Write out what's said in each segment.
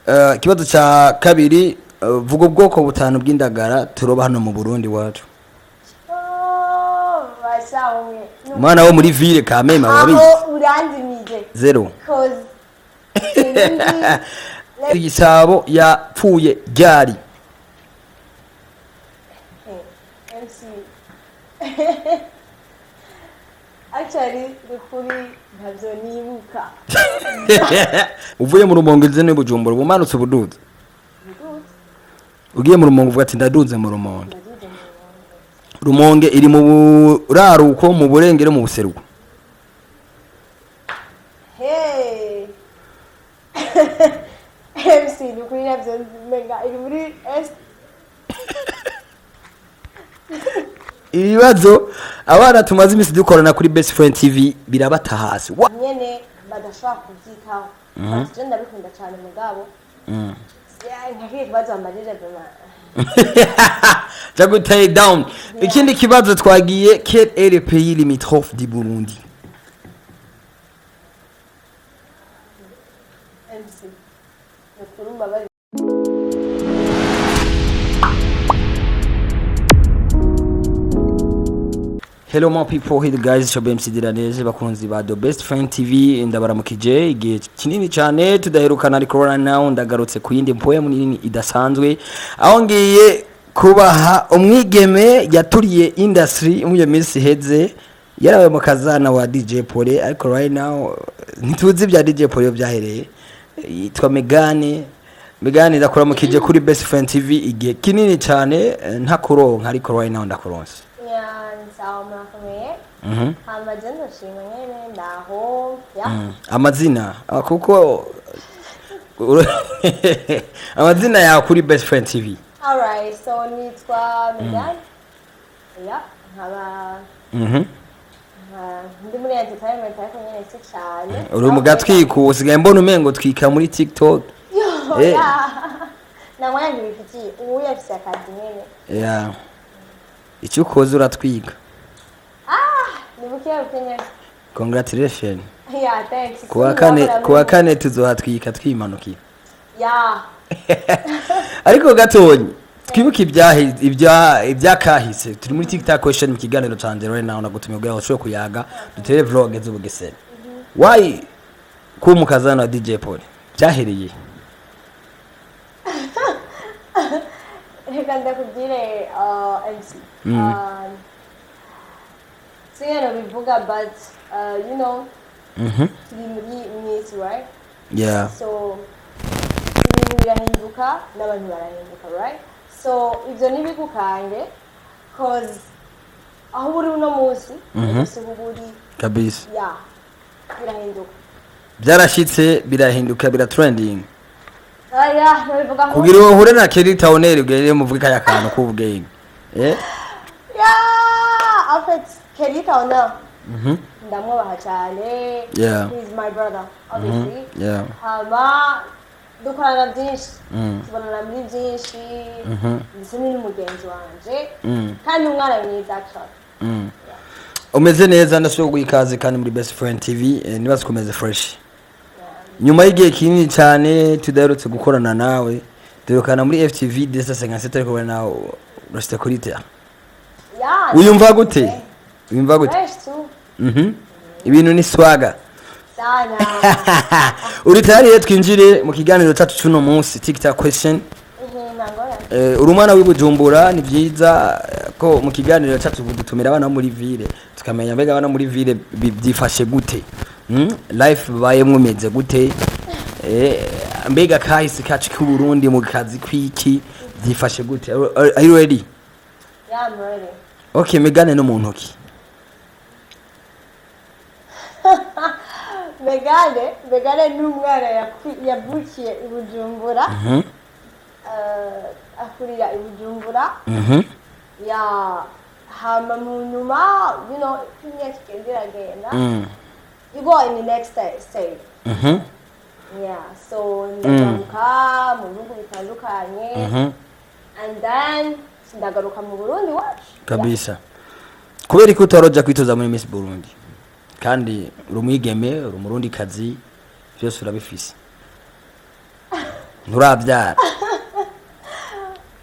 Ikibazo ca kabiri, vuga ubwoko butanu bw'indagara turoba hano mu Burundi wacu. Oh, bashamwe. Umwana wo muri ville Kameme urabizi. Aho uranzimije. Zero. Cause sinzi. Igisabo yapfuye ryari? MC. Actually, ni kuri ntabyo nibuka. Uvuye mu Rumonge uze n'i Bujumbura, ubumanutse ubuduze? Nduze. Ugiye mu Rumonge uvuga ati ndaduze mu Rumonge. Ndaduze mu Rumonge. Rumonge iri mu buraruko, mu burengero, mu buseruko? Hey! MC, ni ukuri ntabyo menga iri muri S. Ibibazo abana tumaze iminsi dukorana kuri Best Friend TV birabata hasi. Nyene badashobora kubyitaho. Ati je ndabikunda cyane mugabo. Nka kibazo wambajije vraiment. Jago take down. Ikindi kibazo twagiye: quel est le pays limitrophe du Burundi? MC. Ni ukuri mbabarira. Hello my people, hey guys, Shobe MC Diraneze, bakunzi ba The Best Friend TV, ndabaramukije. Igihe kinini cyane tudaherukana, ariko right now ndagarutse ku yindi poem nini idasanzwe, aho ngiye kubaha umwigeme yaturiye industry muri iyo minsi iheze. Yarabaye mu kazana wa DJ Pole, ariko right now ntituzi ibya DJ Pole iyo byahereye. Yitwa Megane. Megane, ndakuramukije kuri Best Friend TV. Igihe kinini cyane ntakuronka, ariko right now ndakuronse. Nsawa, murakomeye. Hama je ndashima nyene, ndaho ya. Amazina, kuko amazina yawe kuri Best Friend TV? Alright, so nitwa Megan. Ya, nkaba ndi muri entertainment ariko nyene si cyane. Uri mu gatwiko, usigaye mbona umengo twika muri TikTok. Yo, ya. Na mwanya ntibifitiye, ubu yafise akazi nyene. Yeah. Icyo ukoze uratwiga. Ni buke buke nyene. Congratulations. Yeah, thanks. Kuwa kane tuzohatwika twimanukira. Ya. Ariko gatonyi twibuke ibyakahise. Turi muri TikTok question mu kiganiro canje right now, nagutumye kugira ngo ushobore kuyaga dutere vlog z'ubugesera. Why kuba umukazana wa DJ Paul byahereye? Reka ndakubwire, MC. Singano bivuga, but turi muri mwisi, right? Yeah. So ibintu birahinduka n'abantu barahinduka, right? So ibyo ntibigukange, cause aho uri uno munsi si uba uri. Kabisa. Ya, birahinduka. Byarashitse birahinduka, bira trending. Aya nabivuga nko Kugira uhure na Kelly Towner ugere muvuge kaya kantu k'ubwenge, eh. Yeah, en fait Kelly Towner ndamwubaha cyane. He's my brother, obviously. Hama dukorana byinshi, tubonana muri byinshi, ndetse ni n'umugenzi wanje kandi umwana mwiza actually. Umeze neza, ndashobora guha ikaze kandi muri Best Friend TV. Niba zikomeze fresh nyuma y'igihe kinini cyane tudaherutse gukorana nawe, duherukana muri FTV desa 57, ariko nawe urashitse kuri terrain. Yeah. Wiyumva gute? Wiyumva gute? Fresh tu. Ibintu ni swaga. Sana. Uri tayari rero twinjire mu kiganiro cyacu cy'uno munsi, TikTok question? Nangora. Uri umwana w'i Bujumbura, ni byiza ko mu kiganiro cyacu dutumira abana bo muri ville, tukamenya mbega abana muri ville byifashe gute? Life babayemwo imeze gute? Mbega kahise kacu k'u Burundi mu kazi kwiki byifashe gute? Are you ready? Yeah, I'm ready. Okay, Megane no mu ntoki. Megane ni umwana yavukiye i Bujumbura. Akurira i Bujumbura. Ya, hama mu nyuma, imyaka igenda iragenda. You go in the next stage. Yeah, so ndagaruka mu bihugu bitandukanye. And then ndagaruka mu Burundi wacu. Kabisa. Kubera ko utaroja kwitoza muri Miss Burundi kandi uri umwigeme, uri umurundi kazi, byose urabifise. Nturabyara.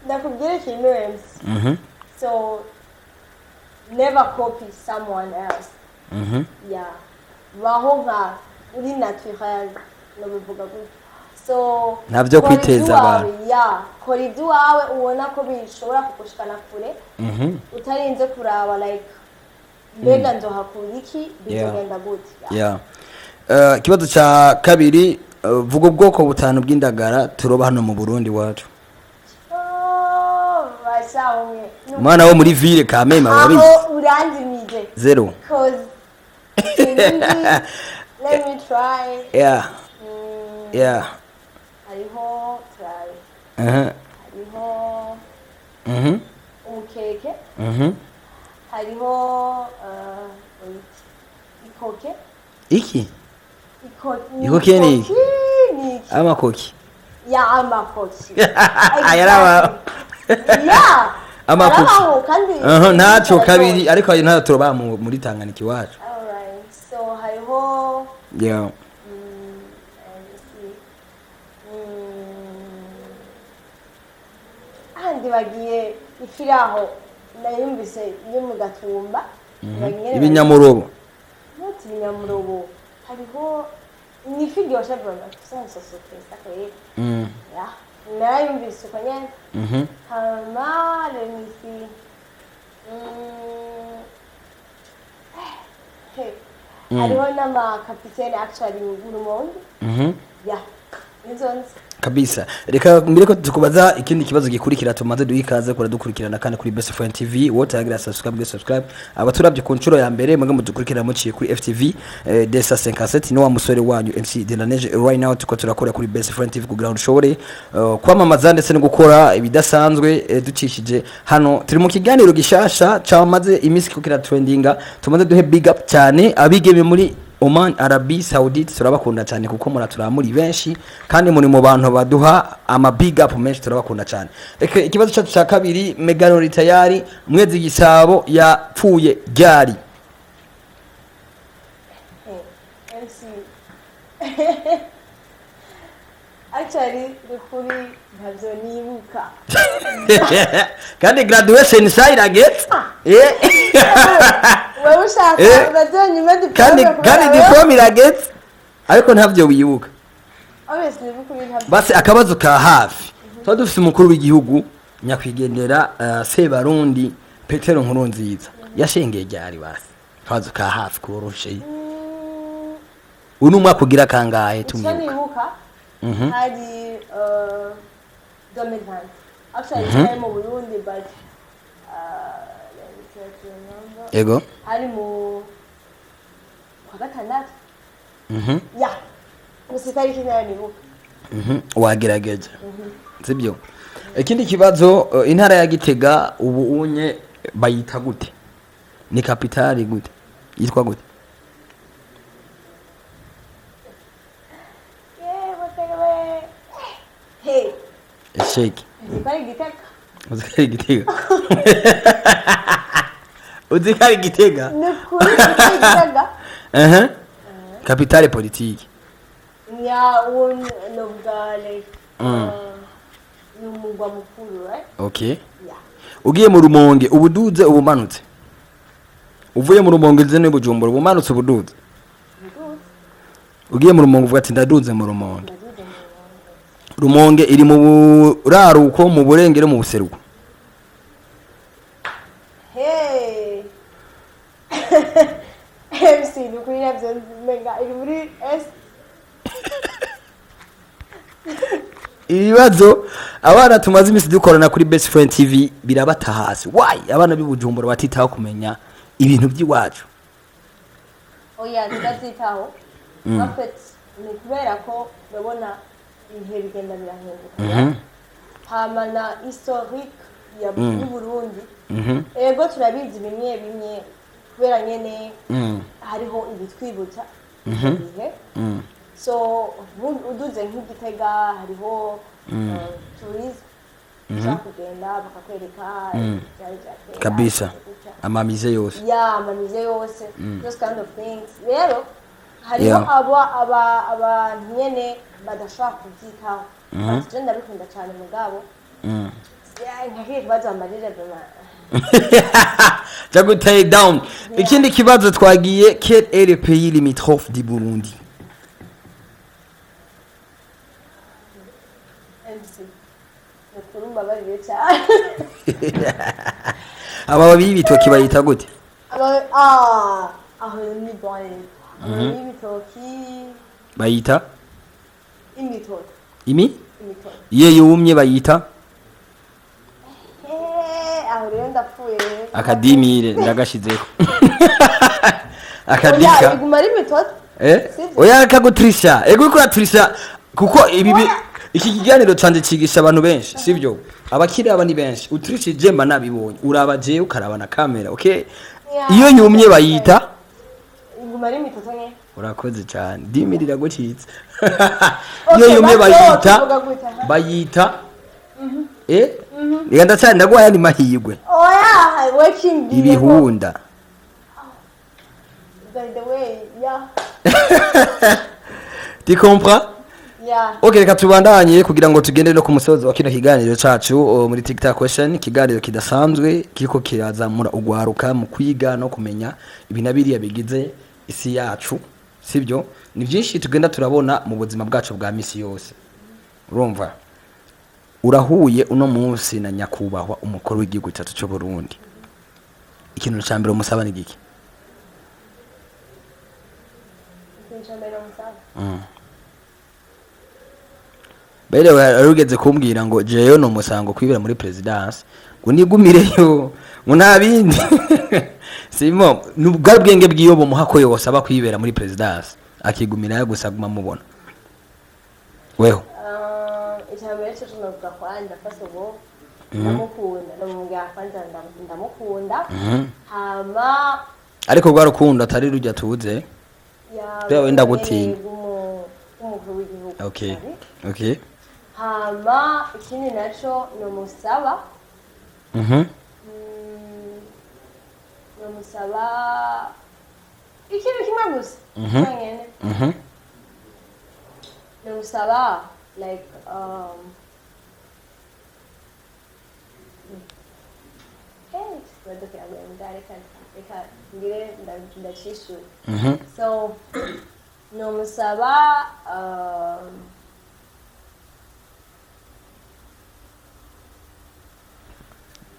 Ndakubwira ikintu, MC. So never copy someone else. Yeah, baho nka uri naturel, nobivuga gutyo. So Ntabyo kora kwiteza iby'iwawe, abantu. Yeah, kora iby'iwawe ubona ko bishobora kugushikana kure, utarinze kuraba like mbega nzohakura iki, bizogenda gute. Yeah. Ikibazo cya kabiri, vuga ubwoko butanu bw'indagara turoba hano mu Burundi wacu. Oh, bashamwe. Umwana wo muri ville Kameme wabizi. Aho urandimije. Zero. 'Cause let me try. Hariho try. Hariho umukeke. Hariho wait, ikoke. Iki? Ikoke Ikoke ni iki? Ni iki? Amakoki. Ya, amakoki. Yaraba. Ya. Amakoki. Arabaho kandi. Aha, ntaco kabiri, ariko ayo ntayo turoba muri Tanganyika iwacu. Alright. So hariho let's see. Ahandi bagiye ifiraho nayumvise yo mu Gatumba. Bagiye Ibinyamurobo. Not ibinyamurobo. Hariho ni ifi iryoshe vraiment. Sansosote sakwe. Yeah. Narayumvise uko nyene. Hama let me see. Hey. Hariho n'amakapitene actually mu Rumonge. Yeah. Nizo nzi. Kabisa. Reka mbere ko tukubaza ikindi kibazo gikurikira, tumaze duha ikaze kuradukurikirana kandi kuri Best Friend TV. Wowe utagira subscribe, subscribe. Abaturabye ku nshuro ya mbere, mwebwe mudukurikira muciye kuri FTV Desa 57, ni wa musore wanyu MC Delaneje. Right now tuko turakora kuri Best Friend TV kugira ngo dushobore kwamamaza ndetse no gukora ibidasanzwe ducishije hano. Turi mu kiganiro gishasha cyamaze iminsi kiko kiratrendinga. Tumaze duhe big up cyane abigeme muri Oman, Arabie Saoudite, turabakunda cyane kuko muratura muri benshi kandi muri mu bantu baduha ama big up menshi, turabakunda cyane. Reka ikibazo cyacu cya kabiri, Meganori tayari, Mwezi Gisabo yapfuye ryari? Hey, MC. Actually, ni kuri ntabyo nibuka. Kandi graduation sa iragetse. Wewe ushaka urabyonyuma diplôme. Kandi diplôme iragetse ariko ntabyo wibuka. Obviously, ni kuri ntabyo. Basi akabazo ka hafi, tuba dufite umukuru w'igihugu nyakwigendera Sebarundi Petero Nkurunziza, yashengeye ryari? Basi akabazo ka hafi koroshe. Uyu ni umwaka ugira kangahe Icyo tumwibuka? nibuka hari 2020. Actually, twari mu Burundi, but let me try to remember. Hari mu kwa gatandatu. Yeah. Gusa itariki ntayo nibuka. Wagerageje, sibyo? Ikindi kibazo, intara ya Gitega ubu unye bayita gute? Ni kapitali gute, yitwa gute? Yewe tewe. Hey, Esheki. nzi ko ari Gitega. Uzi ko ari Gitega? Uzi ko ari Gitega? Ni ukuri nzi ko ari Gitega. Aha, capitale politique. Ya, uwo novuga like ni umugwa mukuru, right? Okay. Yeah. Ugiye mu Rumonge ubuduze, ubumanutse? Uvuye mu Rumonge uze n'Ubujumbura, ubumanutse, ubuduze? Nduze. Ugiye mu Rumonge uvuga ati ndaduze mu Rumonge. Ndaduze mu Rumonge. Rumonge iri mu buraruko, mu burengero, mu buseruko? Hey, MC, ni ukuri nabyo menga iri muri S. Ibibazo abana tumaze iminsi dukorana kuri Best Friend TV birabata hasi. Why abana b'Ibujumbura batitaho kumenya ibintu by'iwacu? Oya, turabyitaho. En fait, ni kubera ko urabona ibihe bigenda birahinduka, hama na historique ya y'Uburundi. Ego, turabizi bimwe bimwe kubera nyene hariho ibitwibutsa ivyo bihe. So uduze nk'Igitega hariho tourism, ushobora kugenda bakakwereka byari bya kera, gutya. Amamize yose. Ya, amamize yose, those kind of things. Rero hariho abo abantu nyene badashobora kubyitaho. But je ndabikunda cyane, mugabo yeah, nka kibazo wambajije vraiment. Jago take down. Ikindi kibazo twagiye: quel est le pays limitrophe du Burundi? MC, nukuri mbabarire cyane. Amababi y'ibitoki bayita gute? Ah, aho ni bon, amababi y'ibitoki Bayita imitoto. Imi Imitoto. Iyo yumye bayita? Eh, aho rero ndapfuye rero. Akadimire ndagashizeko. Oya, Akadika. Iguma ari imitoto. Eh? Sivyo? Oya, akagutrisha. Ego, uriko uratrisha kuko ibi Oya. Iki kiganiro canje cigisha abantu benshi, sivyo? Abakiri aba ni benshi. Utrishije mba nabibonye. Uraba jewe ukaraba na kamera, okay? Yeah. Iyo yumye bayita? Iguma ari imitoto nye. Urakoze cyane. Dimi riragucitse. Okay, Iyo yumye bato, bayita tuvuga gute, ha? Bayita eh? Reka ndacyari ndaguhaye andi mahirwe. Oya, we kimbwiye ko- Ibihunda. By the way, yeah. Tu comprends? Yeah. Ok, reka tubandanye kugira ngo tugende no ku musozo wa kino kiganiro cacu muri TikTok question, ikiganiro kidasanzwe kiriko kirazamura ugwaruka mu kwiga no kumenya ibi na biriya bigize isi yacu, sibyo? Ni byinshi tugenda turabona mu buzima bwacu bwa misi yose. Urumva, urahuye uno munsi na nyakubahwa umukuru w'igihugu cyacu cy'u Burundi, ikintu ca mbere umusaba ni giki? Ikintu ca mbere umusaba? Bere warugeze kumbwira ngo jeyo no musango kwibera muri présidence, ngo nigumireyo, ngo nta bindi. Simo nubwo bwenge bwiyo bumuha ko yosaba kwibera muri présidence akigumirayo gusa, aguma mubona weho. Ah, icya mbere cyo tunavuga kwanza, first of all, ndamukunda. Ndamubwira kwanza ndamukunda, hama Ariko rwa rukundo atari rujya tuze. Ya. Bya wenda gutinya. Rw'umukuru w'igihugu. Okay. Hama ikindi naco nomusaba, nomusaba ikintu kimwe gusa cyonyine. Nomusaba like hey, ikibazo kiragoye mbwa, reka reka ngire ndacishure. So nomusaba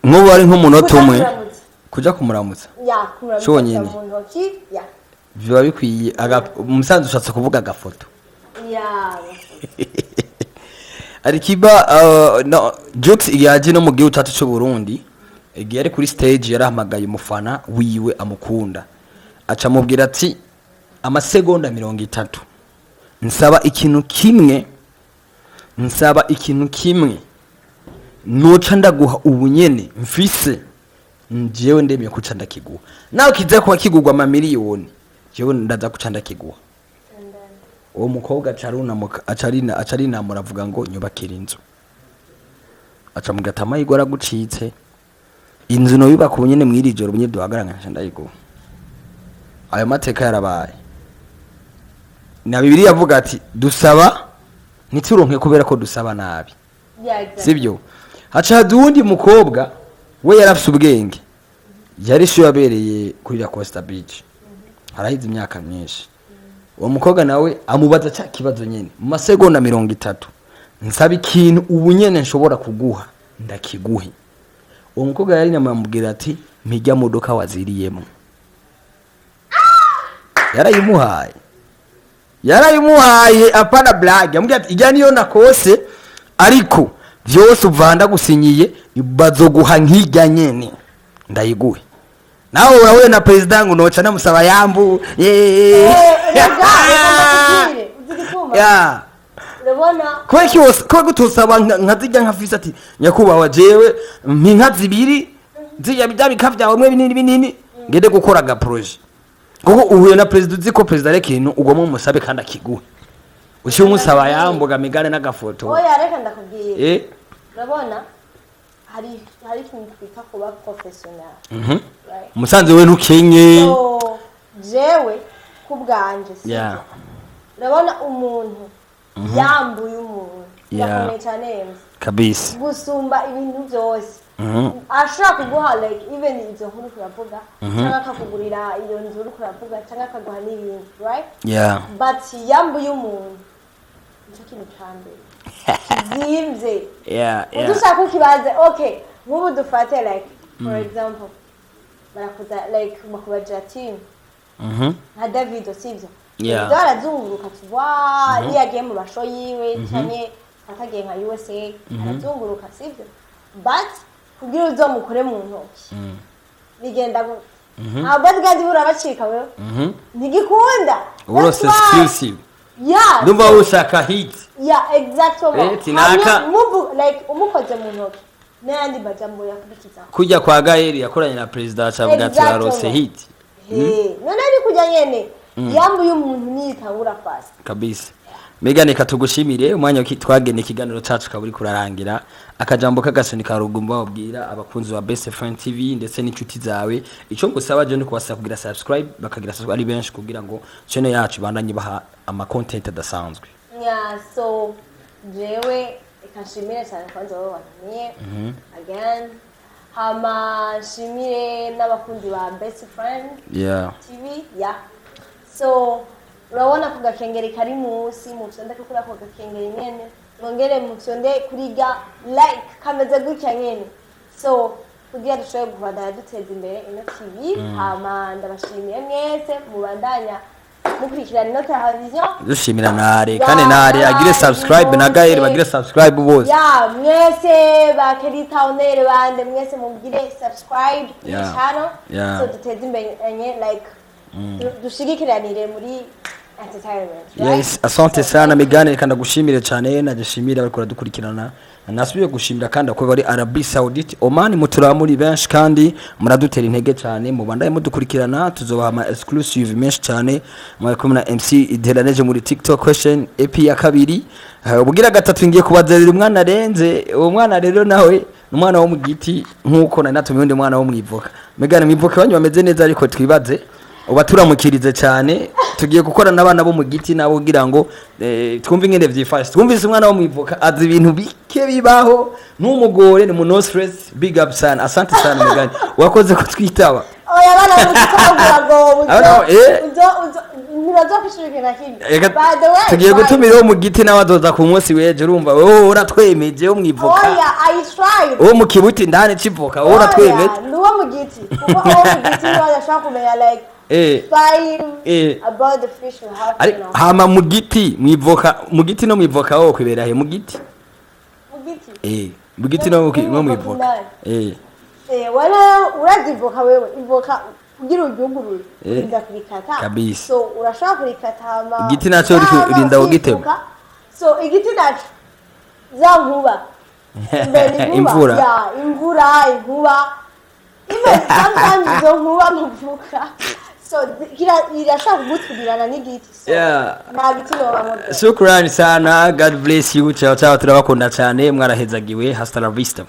Nk'ubu ari nk'umunota kuja umwe kuramutsa. Kuja kumuramutsa? Ya, kumuramutsa. Conyene. Mu ntoki, ya. Biba bikwiye umusanzu ushatse kuvuga agafoto. Ya. Alikiba no Jux yaje no mu gihugu cyacu cy'u Burundi, igihe ari kuri stage yarahamagaye umufana wiwe amukunda, aca amubwira ati: "Amasegonda 30, nsaba ikintu kimwe, nsaba ikintu kimwe noca ndaguha ubunyene mfise, njyewe ndemeye kuca ndakiguha, nawe kiza kuba kigurwa amamiliyoni, jewe ndaza kuca ndakiguha." And then Uwo mukobwa aca arunamuka, aca arinamura, avuga ngo: "Nyubakira inzu." Aca mugata amahirwe aragucitse, inzu noyubaka ubu nyene mw'iri joro nyene duhagarara nkaca ndayiguha. Ayo mateka yarabaye na Bibiliya avuga ati: "Dusaba ntituronke kubera ko dusaba nabi." Yeah, exactly. Sibyo? Haca haza uwundi mukobwa, we yarafise ubwenge, yari show yabereye kuri la Costa Beach harahize imyaka myinshi. Uwo mukobwa nawe amubaza cya kibazo nyene mu masegonda 30: "Nsaba ikintu ubu nyene nshobora kuguha ndakiguhe." Uwo mukobwa yari amubwira ati: "Mpijya modoka waziriyemo." Yarayimuhaye, yarayimuhaye, apana blague. Amubwira ati: "Ijya niyo nakose, ariko vyose uvanda gusinyiye bazoguha nk'ijya nyene ndayiguhe." Nawe urahuye na president ngo noca namusaba yambu. Eh, rega, reka ndakubwire, uzi igituma? Ya. Urabona. Kubera iki wose kubera ko utosaba nka zijya nka fisi ati: "Nyakubahwa, jewe mpa inka zibiri zijya bya bika byawe mwe binini binini, ngende gukora aga projet." Kuko uhuye na president, uzi ko president ari ikintu ugomba umusabe kandi akiguhe, uciye umusaba yambuga migane n'agafoto. Oya, reka ndakubwire. Urabona, hari ikintu twita kuba professionnel, right? Umusanzu we ntukenye. So jewe ku bwanje, sibyo? Yeah. Urabona, umuntu yambuye umuntu Irakomeye cyane, MC. Kabisa. Gusumba ibintu byose. Ashobora kuguha like even izo nkuru uravuga, cyangwa akakugurira iyo nzu uriko uravuga, cyangwa akaguha n'ibindi, right? But yambuye umuntu, nicyo kintu ca mbere kizimvye. Udushaka ukibaze, okay, nk'ubu dufate like for example, barakuza like bakubagira ati nka Davido, sivyo? Davido arazunguruka tuva iyo yagiye mu masho yiwe, canke atagiye nka USA, arazunguruka, sivyo? But kugira uzomukore mu ntoki bigenda gute? Aba bodyguard burabacika wewe, ntigikunda. Urose That's why- exclusive. Ndumva wowe ushaka hit. Yeah, exactement. Tinaka. Like umukoze mu ntoki n'ayandi majambo yakurikizaho. Kujya kwa Gaeli yakoranye na perezida, acavuga ati ararose hit. Hey, none ari kujya nyene yambuye umuntu niyitangura fast. Kabisa. Megan, reka tugushimire umwanya twagena ikiganiro cacu ukaba uriko urarangira. Akajambo k'agasoni ka rugumba wabwira abakunzi ba Best Friend TV ndetse n'inshuti zawe. Ico ngusaba je ni kubasaba kugira subscribe, bakagira subscribe ari benshi kugira ngo channel yacu ibandanye baha ama content adasanzwe. Yeah, so jewe reka nshimire cyane kwanza wowe wantumiye again, hama nshimire n'abakunzi ba Best Friend TV. Yeah, so urabona ku gakengeri kari munsi, mufyonde kuri ako gakengeri nyene, mwongere mufyonde kuri ga like kameze gutya nyene, so kugira dushobore kubandanya duteza imbere ino TV. Hama ndabashimiye mwese mubandanya mukurikirana ino televiziyo. Dushimira nare kandi nare agire subscribe na Gael bagire subscribe bose. Ya, mwese ba Kelly Towner bande, mwese mugire subscribe kuri channel, so duteze imbere like dushigikiranire muri entertainment, right? Yes, asante sana Megan, reka ndagushimire cyane, nagishimira bariko baradukurikirana. Nasubiye gushimira kandi ako bari Arabie Saoudite, Oman, mutura muri benshi kandi muradutera intege cyane. Mubandaye mudukurikirana, tuzobaha ama exclusive menshi cyane. Mwari kumwe na MC Ideraneje muri TikTok question EP ya kabiri. Ubugira gatatu ngiye kubazanira umwana arenze. Uwo mwana rero nawe ni umwana wo mu giti, nkuko nari natumiye undi mwana wo mwivoka. Megan, mwivoka banyu bameze neza, ariko twibaze uba turamukirize cyane. Tugiye gukora n'abana bo mu giti nabo kugira ngo twumve ingene vyifashe. Twumvise umwana wo mwivoka azi ibintu bike bibaho, ntumugore ni mu no stress. Big up sana, asante sana Megan, wakoze kutwitaba. Oya, bana bo ngo Abana, uzo uzo ntibazokwishura ikintu na kimwe. Reka By the way, tugiye bye. gutumira uwo mu giti nawe azoza ku munsi w'ejo. Urumva wowe uratwemeje wo mwivoka. Oya, I tried. Uwo mu kibuti ndani civoka, wowe uratwemeje. Oya, ni uwo mu giti, kuko uwo mu giti niwe adashobora kumenya like five about the fish we have. Ari you know. Hama mu giti mwivoka, mu giti no mwivoka, wowe kwibera he mu giti? Mu giti. Mu giti no No no mwivoka mwivoka. indani. Wala urazi ivoka wewe, ivoka kugira uryugurure urinda kurikata. Kabisa. So urashobora kurikata hama Igiti naco urinda kugitema. ukifuka. So igiti naco za nkuba. Mbere inkuba. Imvura. Ya, imvura, inkuba, even sometimes izo nkuba muvuka, so irashobora kuguturirana n'igiti, so nta biti nobamwo. Shukrani sana, God bless you. Ciao ciao, turabakunda cyane, mwarahezagiwe. Hasta la vista.